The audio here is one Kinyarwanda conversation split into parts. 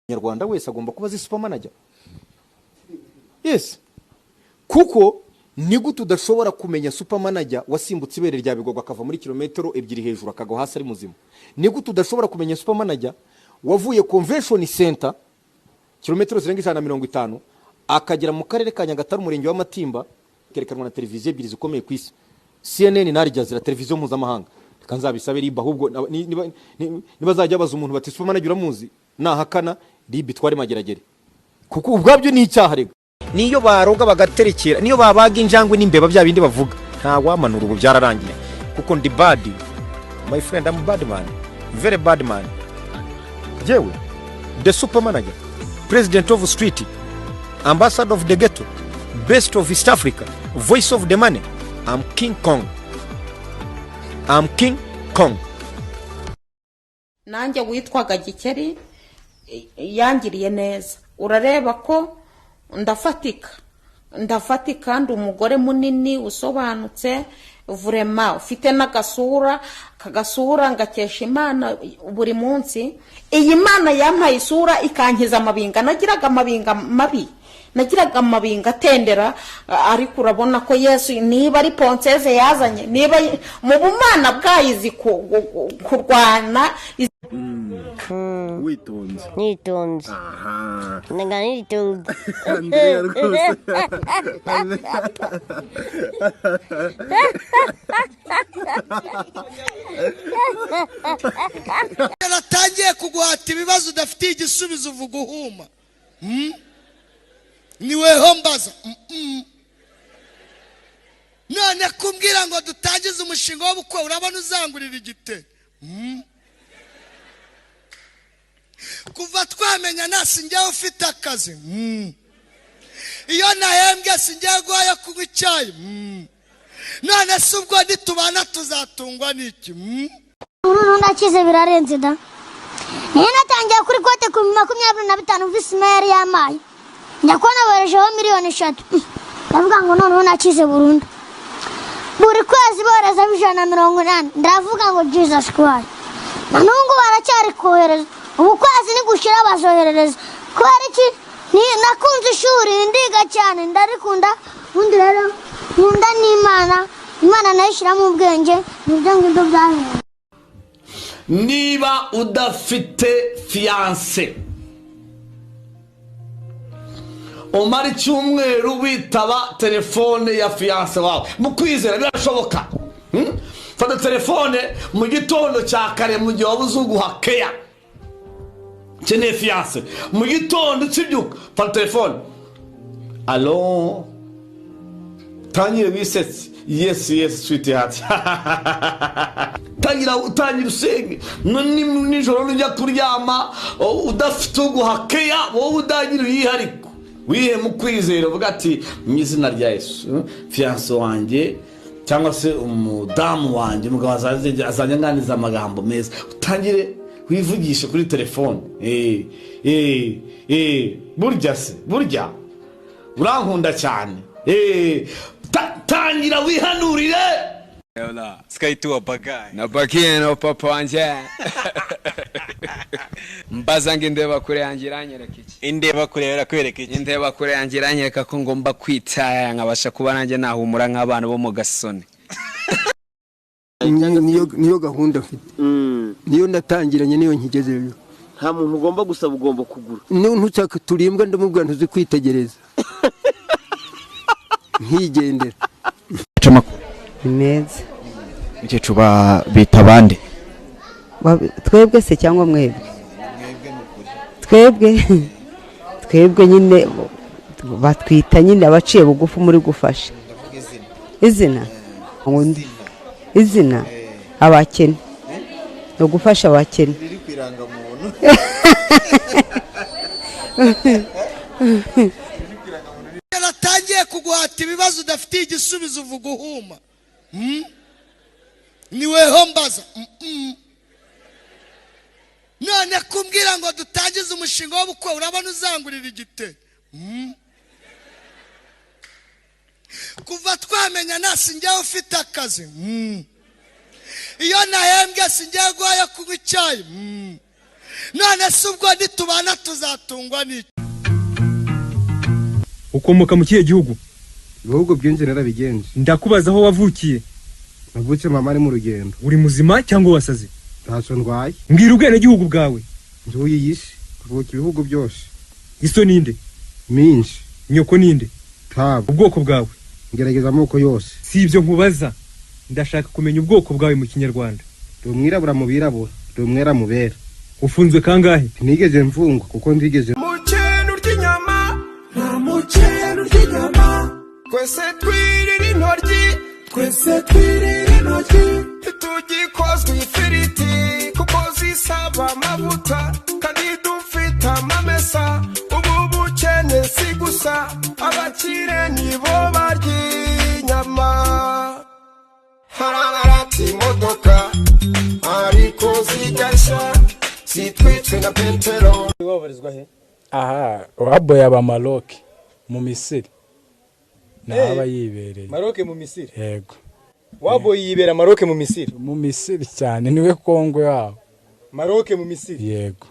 Munyarwanda wese agomba kuba azi Super Manager. Yes, kuko ni gute udashobora kumenya Super Manager wasimbutse ibere rya Bigogwe, akava muri kilometero 2 hejuru, akagwa hasi ari muzima? Ni gute udashobora kumenya Super Manager wavuye Convention Center, kilometero zirenga 150, akagera mu Karere ka Nyagatare, Umurenge wa Matimba, kerekanwa na televiziyo ebyiri zikomeye ku isi, CNN na Al Jazeera, televiziyo mpuzamahanga? Reka nzabisabe RIB ahubwo. Niba azajya baza umuntu bati: "Super Manager uramuzi?" Nahakana, RIB itware Mageragere, kuko ubwabyo ni icyaha. Rega niyo baroga bagaterekera, niyo babaga injangwe n'imbeba, bya bindi bavuga, nta wamanura. Ubu byararangiye, kuko ndi bad, my friend. I'm bad man, very bad man. Jewe the Super Manager, president of street, ambassador of the ghetto, best of East Africa, voice of the money. I'm King Kong, I'm King Kong. Nanjye witwaga Gikeri yangiriye neza. Urareba ko ndafatika, ndafatika kandi umugore munini usobanutse, vraiment ufite n'agasura. Aka gasura ngakesha Imana buri munsi. Iyi Mana yampaye isura, ikankiza amabinga. Nagiraga amabinga mabi, nagiraga amabinga atendera, ariko urabona ko Yesu, niba ari ponceuse yazanye, niba mu bumana bwayo izi kurwana. Witonze. Nitonze. Aha. Ndaga nitonze. Andrea rwose. Natangiye kuguhata ibibazo udafitiye igisubizo, uvuga uhuma. Ni weho mbaza. None kumbwira ngo dutangize umushinga w'ubukwe, urabona uzangurira igite? Kuva twamenya nta sinjyewe ufite akazi. Iyo nahembwe sinjyewe guhaye kunywa icyayi. None se ubwo nitubana tuzatungwa n'iki? Ubu ndakize, birarenze da. Niyo natangiye kuri kote ku 25, visi meya yari yamaye, njya kubona boherejeho miliyoni 3. Ndavuga ngo noneho nakize burundu. Buri kwezi boherezaho 180. Ndavuga ngo Jesus Christ, na n'ubu baracyari kohereza. Ubu kwezi nigushira bazoherereza. Kubera iki? Nakunze ishuri, ndiga cyane, ndarikunda. Ubundi rero nkunda n'Imana, Imana nayo ishyiramo ubwenge. Nibyo ngibyo byahinduye. Niba udafite fiancée, umara icyumweru witaba telefone ya fiancée wawe mu kwizera, birashoboka. Fata telefone mu gitondo cya kare, mu gihe wabuze uguha keya, ukeneye fiancée, mu gitondo ukibyuka fata telefone: "Allo?" Tangire wisetse: Yes, sweetheart." Tangira, utangira usenge. Nijoro nujya kuryama udafite uguha keya, wowe udagira uyihariko, wihe mu kwizera, uvuga ati: "Mu izina rya Yesu, fiancée wanjye cyangwa se umudamu wanjye, umugabo azajya anganiza amagambo meza." Utangire wivugishe kuri telefone: "Burya se burya urankunda cyane." Tangira wihanurire. Sky 2 bagaye. Nabakiye na papa wanje. Mbaza ngo indeba kure yanjye iranyereka iki? Indeba kure irakwereka iki? Indeba kure yanjye iranyereka ko ngomba kwitaya, nkabasha kuba nanjye nahumura nk'abana bo mu gasoni. Niyo gahunda mfite, niyo natangiranye, niyo nkigezeyo. Nta muntu ugomba gusaba, ugomba kugura. Niyo ntushaka turimbwa, ndamubwira ntuzi kwitegereza, nkigendera. Ni meza. Mukecuru, bita bande? Twebwe se cyangwa mwebwe? Twebwe, twebwe nyine batwita nyine abaciye bugufi muri gufasha. Izina, izina abakene, ni ugufasha abakene. Riri ku irangamuntu. Natangiye kuguhata ibibazo udafitiye igisubizo, uvuga uhuma. Ni weho mbaza. None kumbwira ngo dutangize umushinga w'ubukwe, urabona uzangurira igite? Kuva twamenya nta sinjyewe ufite akazi. Iyo nahembwe sinjyewe guhaye kunywa icyayi. None se ubwo nitubana tuzatungwa n'iki? Ukomoka mu kihe gihugu? Ibihugu byinshi narabigenje. Ndakubaza aho wavukiye. Navutse mama ari mu rugendo. Uri muzima cyangwa wasaze? Ntacyo ndwaye. Mbwira ubwenegihugu bwawe. Nzuye iyi si, mvuka ibihugu byose. Iso ninde? Minshi. Nyoko ninde? Tabo. Ubwoko bwawe? Ngerageza amoko yose. Si ibyo nkubaza, ndashaka kumenya ubwoko bwawe mu Kinyarwanda. Ndi umwirabura mu birabura, ndi umwera mu bera. Ufunzwe kangahe? Ntigeze mfungwa kuko ndigeze. Mukene urya inyama, nta mukene urya inyama. Twese twirira intoryi, twese twirira intoryi. Ntitugikozwe ifiriti kuko zisaba amavuta kandi dufite amamesa. Ubu bukene si gusa, abakire nibo barya inyama. Hari abarata imodoka ariko zigashya zitwitswe na peteroli. Wabarizwa he? Aha waboye aba Maroc mu Misiri, naho aba yibereye. Maroc mu Misiri? Yego. Waboye yibera Maroc mu Misiri? Mu Misiri cyane, niwe Kongwe wabo. Maroc mu Misiri? Yego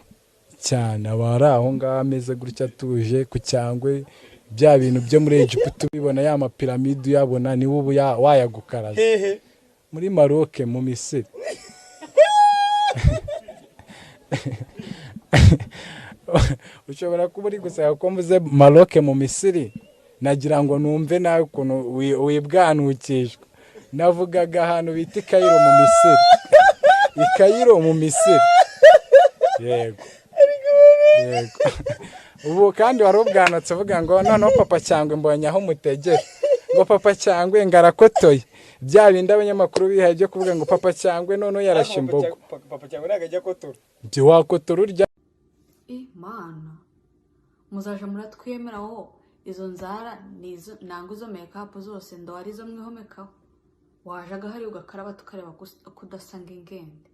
cyane, aba ari aho ngaho ameze gutya atuje ku cyangwe, bya bintu byo muri Egiputa ubibona, ya mapiramide uyabona, niwe ubu wayagukaraza. Hehe? Muri Maroc mu Misiri. Ushobora kuba uri gusaba ko mvuze Maroc mu Misiri, nagira ngo numve nawe ukuntu wibwanukishwa. Navugaga ahantu bita i Cairo mu Misiri, i Cairo mu Misiri. Yego yego. Ubu kandi wari ubwanutse uvuga ngo noneho Papa Cyangwe mbonye aho mutegera, ngo Papa Cyangwe ngarakotoye, bya bindi abanyamakuru bihaye byo kuvuga ngo Papa Cyangwe noneho yarashe imbogo. Papa Cyangwe ntabwo ajya kotora. Ntiwakotora urya. Imana muzaje muratwemera wowe, izo nzara nizo nanga, izo makeup zose ndo arizo mwihomekaho. Wajaga hari ugakaraba tukareba ko udasa ng'ingende.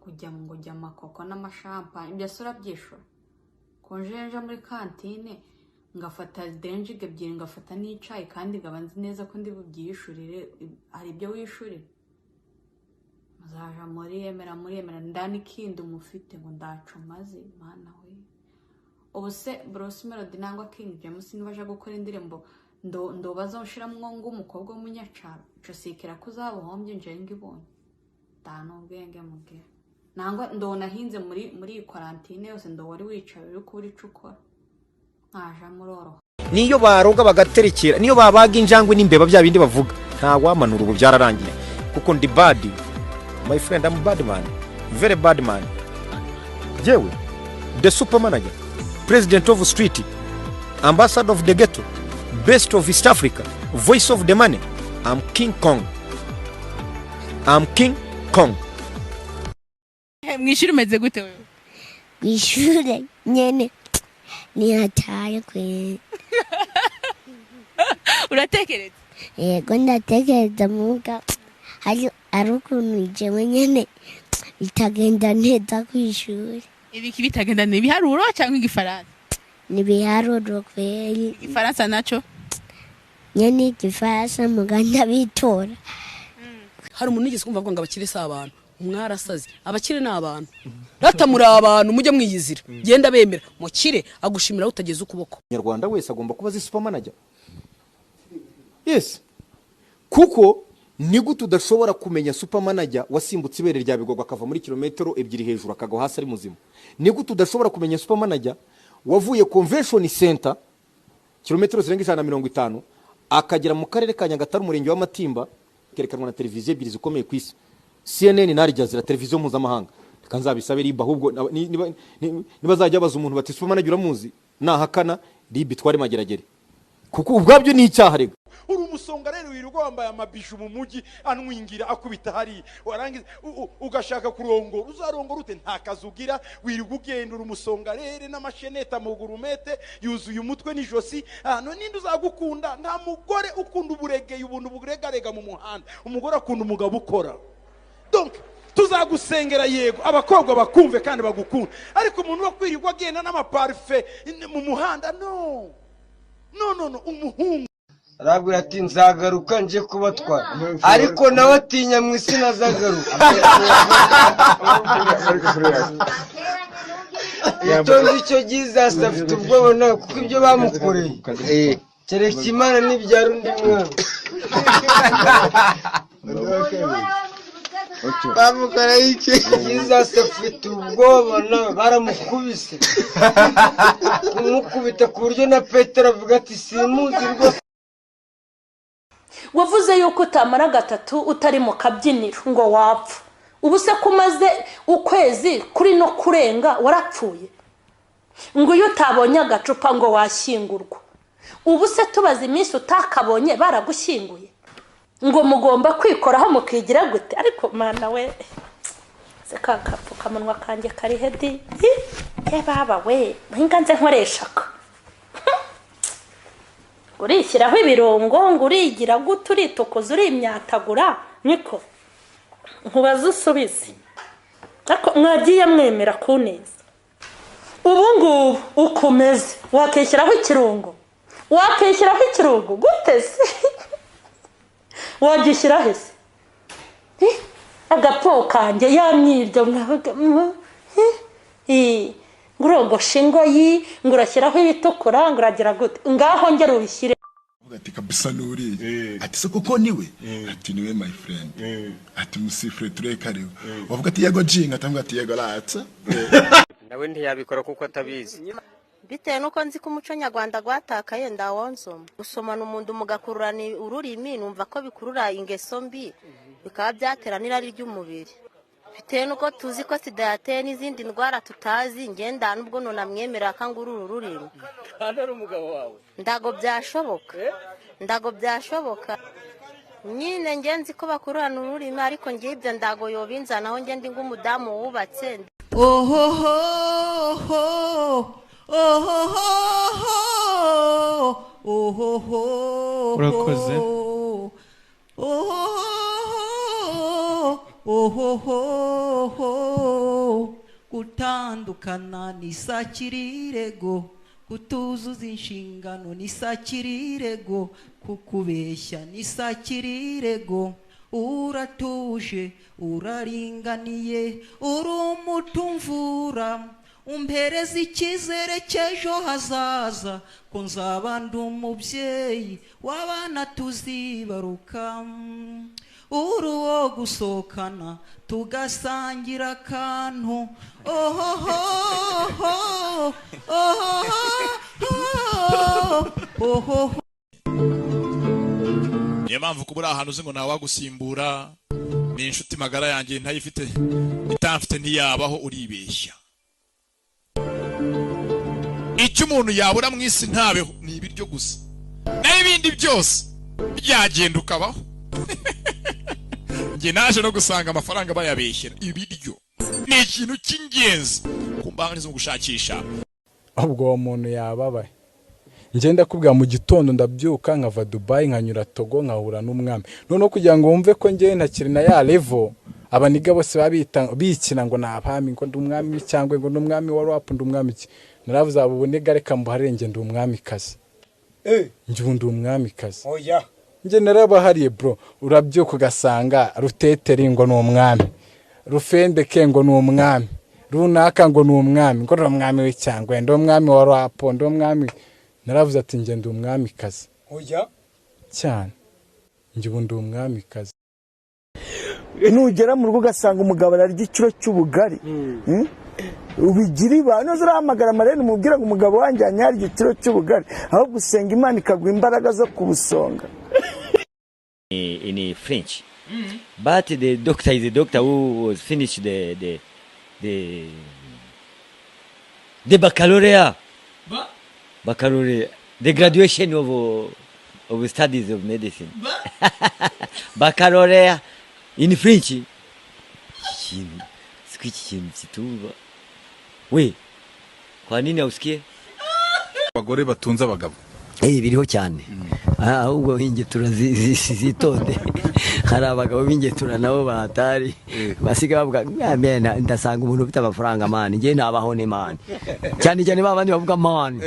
Kujya ngo ujya amakoko n'amashampanye ibyo se urabyishura? Konjenja muri kantine ngafata denjige ebyiri, ngafata n'icayi, kandi nkaba nzi neza ko ndi bubyishurire. Hari ibyo wishurira? Muzaja muriyemera, muriyemera ndanikindi mufite ngo ndacumaze. Mana we, ubu se Bruce Melody nangwa King James nibaja gukora indirimbo ndo bazonshiramwo ngo umukobwa w'umunyacaro, ico sikira ko uzabuhombye nje ngibonye nta n'ubwenge mubwira. Nangwa ndo nahinze muri iyi quarantine yose, ndo wari wicaye uri kubura ico ukora, nkaja muroroha. Niyo baroga bagaterekera, niyo babaga injangwe n'imbeba, bya bindi bavuga, nta wamanura, ubu byararangiye kuko ndi bad, my friend. I'm bad man, very bad man. Jewe the super manager, president of street, ambassador of the ghetto, best of East Africa, voice of the money. I'm King Kong, I'm King Kong. Mu ishuri umeze gute wewe? Ku ishuri nyene ntihataye kweri. Uratekereza? Yego, ndatekereza, muga hari ukuntu jewe nyene bitagenda neza ku ishuri. Ibiki bitagenda? Ni ibiharuro cyangwa Igifaransa? Ni ibiharuro kweri. Igifaransa naco? Nyene Igifaransa muga ndabitora. Hari umuntu nigeze kumva avuga ngo abakire si abantu. Mwarasaze, abakire ni abantu, rata muri abantu mujye mwiyizira, genda bemera mukire agushimira aho utageze ukuboko. Umunyarwanda wese agomba kuba azi super manager. Yes, kuko ni gute udashobora kumenya super manager wasimbutse ibere rya Bigogwe akava muri kilometero 2 hejuru akagwa hasi ari muzima? Ni gute udashobora kumenya super manager wavuye Convention Center kilometero zirenga 150 akagera mu karere ka Nyagatare, umurenge wa Matimba, kerekanwa na televiziyo ebyiri zikomeye ku isi, CNN na Al Jazeera, televiziyo mpuzamahanga? Reka nzabisabe RIB ahubwo, nibazajya baza umuntu bati super manager uramuzi, nahakana RIB itware Mageragere, kuko ubwabyo ni icyaha rega. Uri umusonga rero, wirirwa wambaye amabishu mu mujyi, anwingira akubita hariya, warangiza ugashaka kurongora. Uzarongora ute? Nta kazi ugira, wirirwa ugenda uri umusonga rero n'amashenete, amagurumete yuzuye umutwe n'ijosi. Ninde uzagukunda? Nta mugore ukunda uburegeye, ubuntu buregarega mu muhanda. Umugore akunda umugabo ukora. Donc tuzagusengera, yego, abakobwa bakumve kandi bagukunda, ariko umuntu wo kwirirwa agenda n'amaparufe mu muhanda, no no no no, umuhungu. Arabwira ati nzagaruka nje kubatwara, ariko nawe atinya mu isi nazagaruka. Icyo nzi cyo Jesus afite ubwoba nawe kuko ibyo bamukoreye kereka Imana nibyara undi mwana. Bamukoreye iki? Jesus afite ubwoba nawe, baramukubise kumukubita ku buryo na Petero avuga ati simuzi rwose. Wavuze yuko utamara gatatu utari mu kabyiniro ngo wapfa. Ubu se kumaze ukwezi kuri no kurenga warapfuye? Ngo iyo utabonye agacupa ngo washyingurwa. Ubu se tubaze iminsi utakabonye baragushyinguye? Ngo mugomba kwikoraho mukigira gute? Ariko mana we, se kakapfukamunwa kanjye kari hedi. Ye baba we, mpinga nze nkoreshaka. Urishyiraho ibirungo ngo urigira gute, uritukuza, urimyatagura, niko nkubaza usubize. Ariko mwagiye mwemera kuneza. Ubu ngubu ukomeze wakishyiraho ikirungo, wakishyiraho ikirungo gute se? Wagishyiraho se? Agapo kanjye yamyiryo mwavuga ngurogosha ingoyi, ngurashyiraho ibitukura, nguragira gute? Ngaho ngera ubishyire. Ati kabisa nuri. Ati se koko niwe? Ati niwe my friend. Ati musifre turekariwe. Wavuga ati yego jinga, atambwa ati yego latsa. Nawe ntiyabikora kuko atabizi. Bitewe nuko nzi ko umuco nyarwanda gwatakaye ndawonsoma. Gusomana umuntu mugakururana ururimi numva ko bikurura ingeso mbi bikaba byatera n'irari ry'umubiri. Bitewe nuko tuzi ko sida yateye n'izindi ndwara tutazi, ngenda nubwo nonamwemera akangurura ururimi. Kandi ari umugabo wawe. Ndago byashoboka. Ndago byashoboka. Nyine nge nzi ko bakururana ururimi ariko ngiye ibyo ndago yobinzanaho nge ndi ng'umudamu wubatse. Ohoho ohoho ohoho. Urakoze. Ohoho ohoho. Gutandukana ni sakirirego, kutuzuza inshingano ni sakirirego, kukubeshya ni sakirirego. Uratuje, uraringaniye, uri umutumvura, umpereza icyizere cy'ejo hazaza, ko nzaba ndi umubyeyi w'abana tuzibaruka. Uri uwo gusohokana tugasangira akantu. Ohoho ohoho ohoho. Niyo mpamvu kuba uri ahantu uzi ngo ntawagusimbura, ni inshuti magara yanjye ntayifite, itamfite ntiyabaho, uribeshya. Icyo umuntu yabura mu isi ntabeho ni ibiryo gusa, naho ibindi byose byagenda ukabaho. Njye naje no gusanga amafaranga bayabeshyera, ibiryo ni ikintu cy'ingenzi ku mbanga zo gushakisha. Ubwo uwo muntu yababaye. Njye ndakubwira mu gitondo ndabyuka nkava Dubai nkanyura Togo nkahura n'umwami. Noneho kugira ngo wumve ko njye ntakiri na ya level abaniga bose babita bikina ngo nabami, ngo ndi umwami cyangwa ngo ndi umwami wa rap, ndi umwami iki. Naravuze abo buniga reka mbuharire njye ndi umwami kazi. Njye ubu ndi umwami kazi. Oya. Njye narabahariye bro, urabyuka ugasanga Ruteteri ngo ni umwami, Rufendeke ngo ni umwami, runaka ngo ni umwami, ngo ndi umwami w'icyangwe, ndi umwami wa rap, ndi umwami. Naravuze ati njye ndi umwami kazi. Oya. Cyane. Njye ubu ndi umwami kazi. Nugera mu rugo ugasanga umugabo ararya ikiro cy'ubugari, ubigira ibanga. Nuza urahamagara Marene umubwira ngo umugabo wanjye anyarya ikiro cy'ubugari, ahubwo usenga Imana ikaguha imbaraga zo kubusonga. In French. But the doctor is a doctor who was finished the baccalaureate. Baccalaureate, the graduation of studies of medicine. Baccalaureate in French. Siku iki kintu we, kwa nini hausikie? Abagore batunze abagabo. Biriho cyane. Ahubwo ingetura zitonde. Hari abagabo b'ingetura nabo batari basiga bavuga ndasanga umuntu ufite amafaranga man, ngiye nabaho ne man. Cyane cyane babandi bavuga man.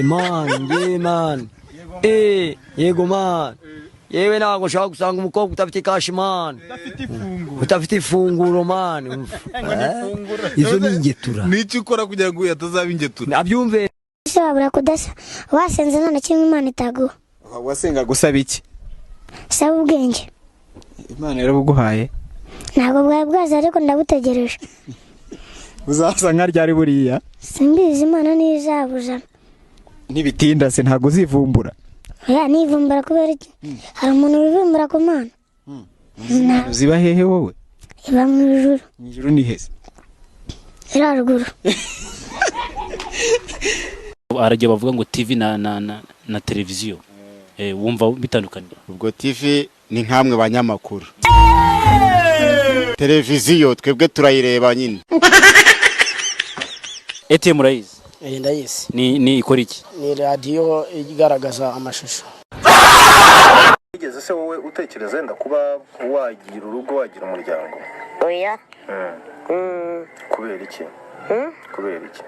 Man, ngiye man. Yego man. Yewe ntabwo ushobora gusanga umukobwa udafite cash man, udafite ifunguro man. Izo ni ingetura. N'icyo ukora kugira ngo atazaba ingetura? Abyumve. Ese wabura kudasa wasenze nta na kimwe Imana itaguha. Wasenga gusaba iki? Saba ubwenge. Imana yarabuguhaye? Ntabwo bwari bwaza ariko ndabutegereje. Uzaza nka ryari buriya? Simbizi, Imana niyo izabuzana. Ntibitinda se ntabwo uzivumbura? Oya, nivumbura kubera iki? Hari umuntu wivumbura ku Mana? Ziba hehe wowe? Iba mu ijuru. Mu ijuru ni heza? Iri haruguru. Haragiye bavuga ngo TV na na na, na televiziyo, wumva bitandukanye. Ubwo TV ni nkamwe banyamakuru, televiziyo twebwe turayireba nyine. ATM urayizi? Ndayizi. Ni ikora iki? Ni radiyo igaragaza amashusho. Wigeze se wowe utekereza wenda kuba wagira urugo, wagira umuryango? Oya. Kubera iki? Kubera iki?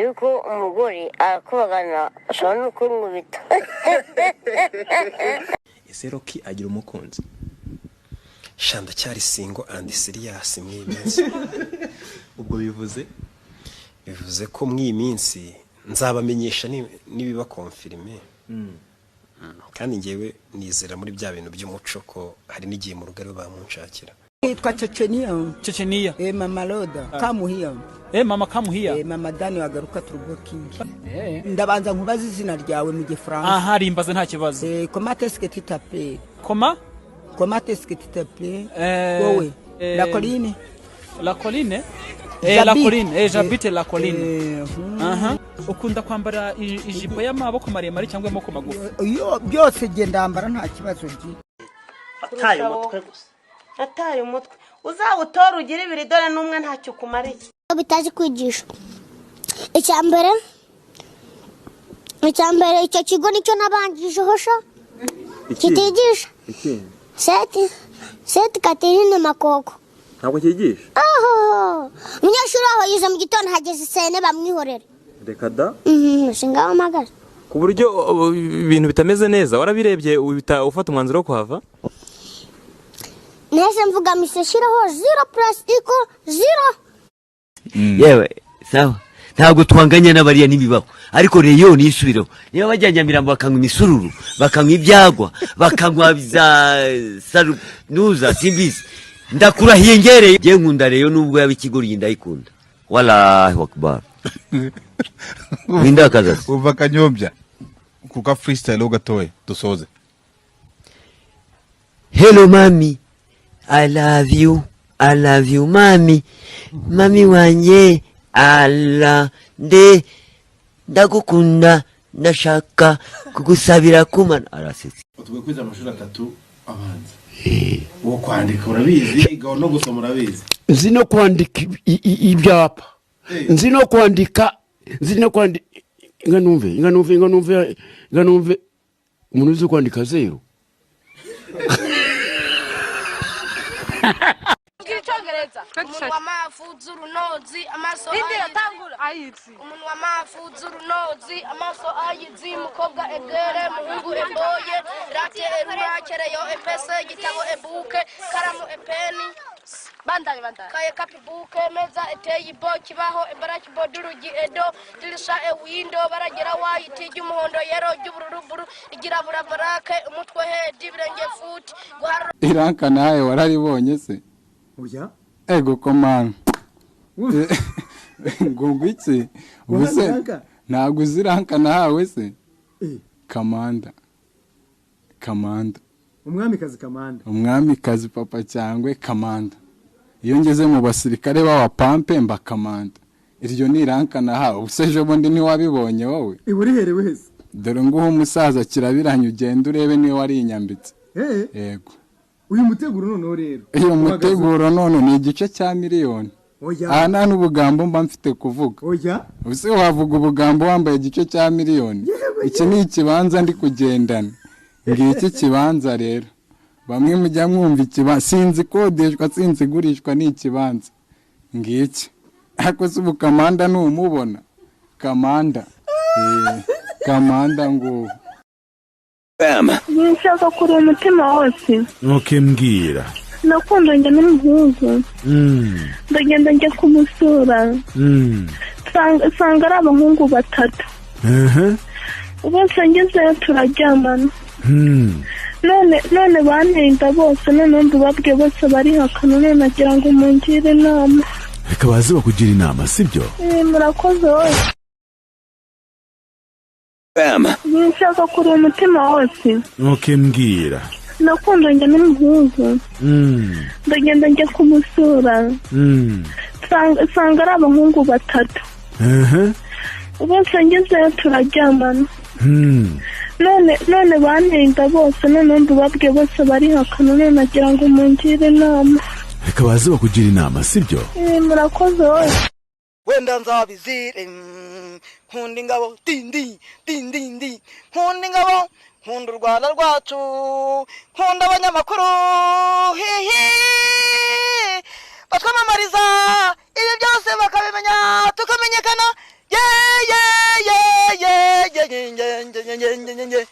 Yuko umugore arakubagana, ashobora no kunkubita. Ese Rocky agira umukunzi? Sha ndacyari single and serious mw'iyi minsi. Ubwo bivuze? Bivuze ko mw'iyi minsi nzabamenyesha nibiba confirmé. Kandi ngewe nizera muri bya bintu by'umuco ko hari n'igihe mu rugo aribo bamunshakira. Nitwa Chechenia. Chechenia. Mama Loda. Come here. Mama come here. Mama Dani wagaruka Turbo King. Ndabanza nkubaza izina ryawe mu Gifaransa. Aha rimbaze nta kibazo. Comment est-ce que tu t'appelles? Comment? Comment est-ce que tu t'appelles? Wowe. La colline. La colline? La colline. J'habite la colline. Aha. Ukunda kwambara ijipo y'amaboko maremare cyangwa y'amaboko magufi? Iyo byose genda ndambara nta kibazo gi. Ataye umutwe gusa. Ataye umutwe. Uzawutora ugire ibiri dore n'umwe ntacyo kumariye. Bitazi kwigisha. Icya mbere icyo kigo nicyo nabanjijeho sha. Kitigisha. Seti Katerine Makoko. Ntabwo cyigisha? Oho! Umunyeshuri waho yize mu gitondo hageze sene bamwihorera. Reka da. Singaho mpagaze. Ku buryo ibintu bitameze neza warabirebye uhita ufata umwanzuro wo kuhava? Nahise mvuga mise shiraho 0 plus equal 0. Yewe sawa, ntabwo twanganya n'abariya n'ibibaho, ariko reyo nisubireho. Niba bajya Nyamirambo bakanywa imisururu, bakanywa ibyagwa, bakanywa za sarunuza simbizi, ndakurahiye ngereye. Ngiye nkunda reyo nubwo yaba ikigoryi ndayikunda. Wallahu akbar. Windakaza uva kanyombya kuka freestyle ho gatoya dusoze. Hello mami, I love you, I love you mami, mami wanje ala nde ndagukunda, ndashaka kugusabira kumana. Arasetse. Utubwiye kwize amashuri 3 abanza. Uwo kwandika urabizi, gaho no gusoma urabizi. Nzi no kwandika ibyapa. Nzi no kwandika, nzi no kwandika inga numve umuntu uzi kwandika 0. Umuntu w'amafu z'urunozi amaso ayizi. Umuntu w'amafu z'urunozi amaso ayizi. Umukobwa egere, muhungu eboye, rate erura, kereyo epese, igitabo ebuke, karamu epeni. Bandanye bandanye. Kaye kapibuke, meza eteye ibo, kibaho ebaraki bodurugi edo, dirisha ewindo, baragera white, ry'umuhondo yero, ry'ubururu buru, igirabura barake, umutwe head, ibirenge foot, guharura. Iranka nawe wararibonye se? Oya. Ego komana. Ngo iki? Ubuse ntabwo uziranka nawe se? Kamanda. Kamanda. Umwamikazi Kamanda. Umwamikazi Papa Cyangwe Kamanda. Iyo ngeze mu basirikare b'abapampe mba Kamanda. Iryo ni iranka nahawe. Ubuse ejo bundi ntiwabibonye wowe? Iburiherewe hese. Dore nguho umusaza kirabiranye ugenda urebe niba warinyambitse. Yego. Uyu muteguro noneho rero. Uyu muteguro none ni igice cya miliyoni. Aha nta n'ubugambo mba mfite kuvuga. Oya. Ubuse wavuga ubugambo wambaye igice cya miliyoni. Iki ni ikibanza ndi kugendana. Ngiki kibanza rero. Bamwe mujya mwumva ikibanza, sinzi kodeshwa, sinzi igurishwa, ni ikibanza. Ngiki. Ariko se ubu Kamanda numubona? Kamanda. Kamanda nguwo. Nshaka kureba umutima wose. Okay, mbwira. Nakundanye n'umuhungu. Ndagenda njya kumusura. Nsanga ari abahungu batatu. Bose ngezeyo turaryamana. None bantenda bose, none mbibabwiye bose barihakana, none nagira ngo mungire inama. Reka baze bakugira inama, sibyo? Murakoze wose. Nshaka kureba umutima wose. Okay, mbwira. Nakundanye n'umuhungu. Ndagenda njya kumusura. Nsanga ari abahungu batatu. Bose ngezeyo turaryamana. None bantenda bose, none mbibabwiye bose barihakana, none nagira ngo mungire inama. Reka baze bakugira inama, sibyo? Murakoze wose. Wenda nzabizire, nkunda ingabo dindi dindi ndi, nkunda ingabo, nkunda u Rwanda rwacu, nkunda abanyamakuru hihi batwamamariza ibi byose bakabimenya tukamenyekana. Ye ye ye ye ye ye ye ye ye ye ye ye ye ye ye ye ye ye ye.